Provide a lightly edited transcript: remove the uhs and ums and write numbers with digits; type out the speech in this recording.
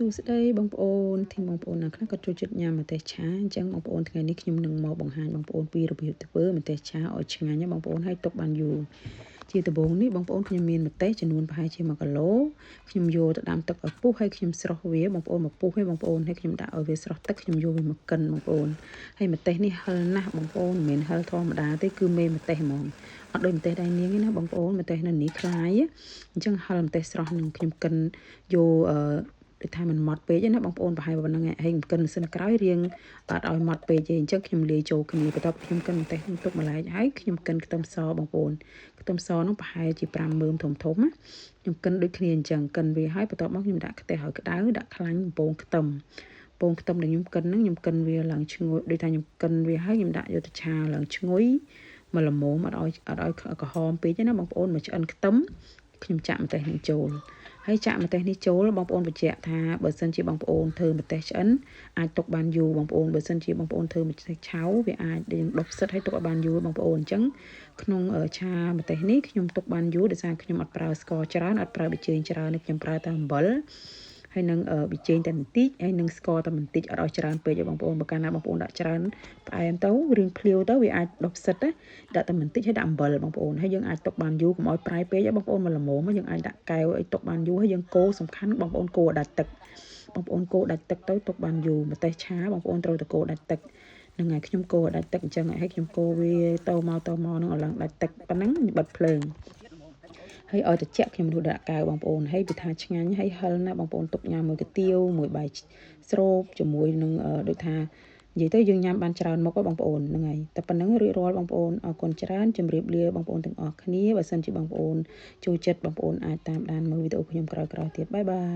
សួស្តីបងប្អូនធីមបងប្អូនណាខ្លះក៏ចូលចិត្តញ៉ាំម្ទេសឆាអញ្ចឹងបងប្អូនថ្ងៃនេះខ្ញុំនឹងមកបង្ហាញបងប្អូនពីរបៀបធ្វើម្ទេសឆាឲ្យឆ្ងាញ់ណាបងប្អូនហើយទុកបានយូរជាដំបូងនេះបងប្អូនខ្ញុំមានម្ទេសចំនួនប្រហែលជា1គីឡូខ្ញុំយកទៅដាំទឹកឲ្យពុះហើយខ្ញុំស្រុះវាបងប្អូនមកពុះឲ្យបងប្អូនហើយខ្ញុំដាក់ឲ្យវាស្រស់ទឹកខ្ញុំយកវាមកកិនបងប្អូនហើយម្ទេសនេះហឹរណាស់បងប្អូនមិនមែនហឹរធម្មតាទេគឺមេម្ទេសហ្មងអត់ដូចម្ទេសដៃនាងទេណាបងប្អូនម្ទេសនៅនេះខ្លាយអញ្ចឹងហឹរម្ទេសស្រស់នឹងខ្ញុំកិនយកអឺដូចថាមិនម៉ត់ពេកទេណាបងប្អូនប្រហែលប៉ុណ្្នឹងហើយកិនម៉ាស៊ីនក្រោយរៀងអត់ឲ្យម៉ត់ពេកទេអញ្ចឹងខ្ញុំលាយចូលគ្នាបន្ទាប់ខ្ញុំកិនម្ទេសខ្ញុំទុកម្លែកហើយខ្ញុំកិនខ្ទឹមសបងប្អូនខ្ទឹមសនោះប្រហែលជា5មើមធំធំណាខ្ញុំកិនដូចគ្នាអញ្ចឹងកិនវាហើយបន្ទាប់មកខ្ញុំដាក់ខ្ទះឲ្យក្តៅដាក់ខ្លាញ់បំពងខ្ទឹមពងខ្ទឹមដែលខ្ញុំកិនហ្នឹងខ្ញុំកិនវាឡើងឈ្ងុយដូចថាខ្ញុំកិនវាហើយខ្ញុំដាក់យកទៅឆាឡើងឈ្ងុយមកល្មមអត់ឲ្យអត់ឲ្យក្រហមពេកទេណាបងប្អូនមកឆ្អិនខ្ទឹមខ្ញុំចាក់ម្ទេសនឹងចូលហើយចាក់ម្ទេសនេះចូលបងប្អូនបញ្ជាក់ថាបើសិនជាបងប្អូនធ្វើម្ទេសឆ្អិនអាចទុកបានយូរបងប្អូនបើសិនជាបងប្អូនធ្វើម្ទេសឆៅវាអាចយើងដុសផ្សិតឲ្យទុកឲ្យបានយូរបងប្អូនអញ្ចឹងក្នុងឆាម្ទេសនេះខ្ញុំទុកបានយូរដោយសារខ្ញុំអត់ប្រើស្ករច្រើនអត់ប្រើប៊ីចេងច្រើនខ្ញុំប្រើតែអំបិលហើយនឹងប៊ីចេងតែបន្តិចហើយនឹងស្ករតែបន្តិចអត់ឲ្យច្រើនពេកទេបងប្អូនបើកាលណាបងប្អូនដាក់ច្រើនផ្អែមទៅរឿងភ្លាវទៅវាអាចដុះផ្សិតណាដាក់តែបន្តិចហើយដាក់អំបិលបងប្អូនហើយយើងអាចទុកបានយូរកុំឲ្យប្រៃពេកបងប្អូនមកល្មមយើងអាចដាក់កែវឲ្យទុកបានយូរហើយយើងកូរសំខាន់បងប្អូនកូរដាច់ទឹកបងប្អូនកូរដាច់ទឹកទៅទុកបានយូរម្ទេសឆាបងប្អូនត្រូវតែកូរដាច់ទឹកហ្នឹងហើយខ្ញុំកូរដាច់ទឹកអញ្ចឹងហើយខ្ញុំកូរវាទៅមកទៅមកហ្នឹងឲ្យឡើងដាច់ទឹកប៉ុណ្ណឹងបិទភ្លើងហើយឲ្យត្រជាក់ខ្ញុំនោះដាក់កែវបងប្អូនហើយវាថាឆ្ងាញ់ហើយហឹរណាស់បងប្អូនទុកញ៉ាំមួយកាទៀវមួយបាយស្រូបជាមួយនឹងដូចថានិយាយទៅយើងញ៉ាំបានច្រើនមុខបងប្អូនហ្នឹងហើយតែប៉ុណ្្នឹងរួចរាល់បងប្អូនអរគុណច្រើនជម្រាបលាបងប្អូនទាំងអស់គ្នាបើសិនជាបងប្អូនចូលចិត្តបងប្អូនអាចតាមដានមើលវីដេអូខ្ញុំក្រោយៗទៀត bye bye.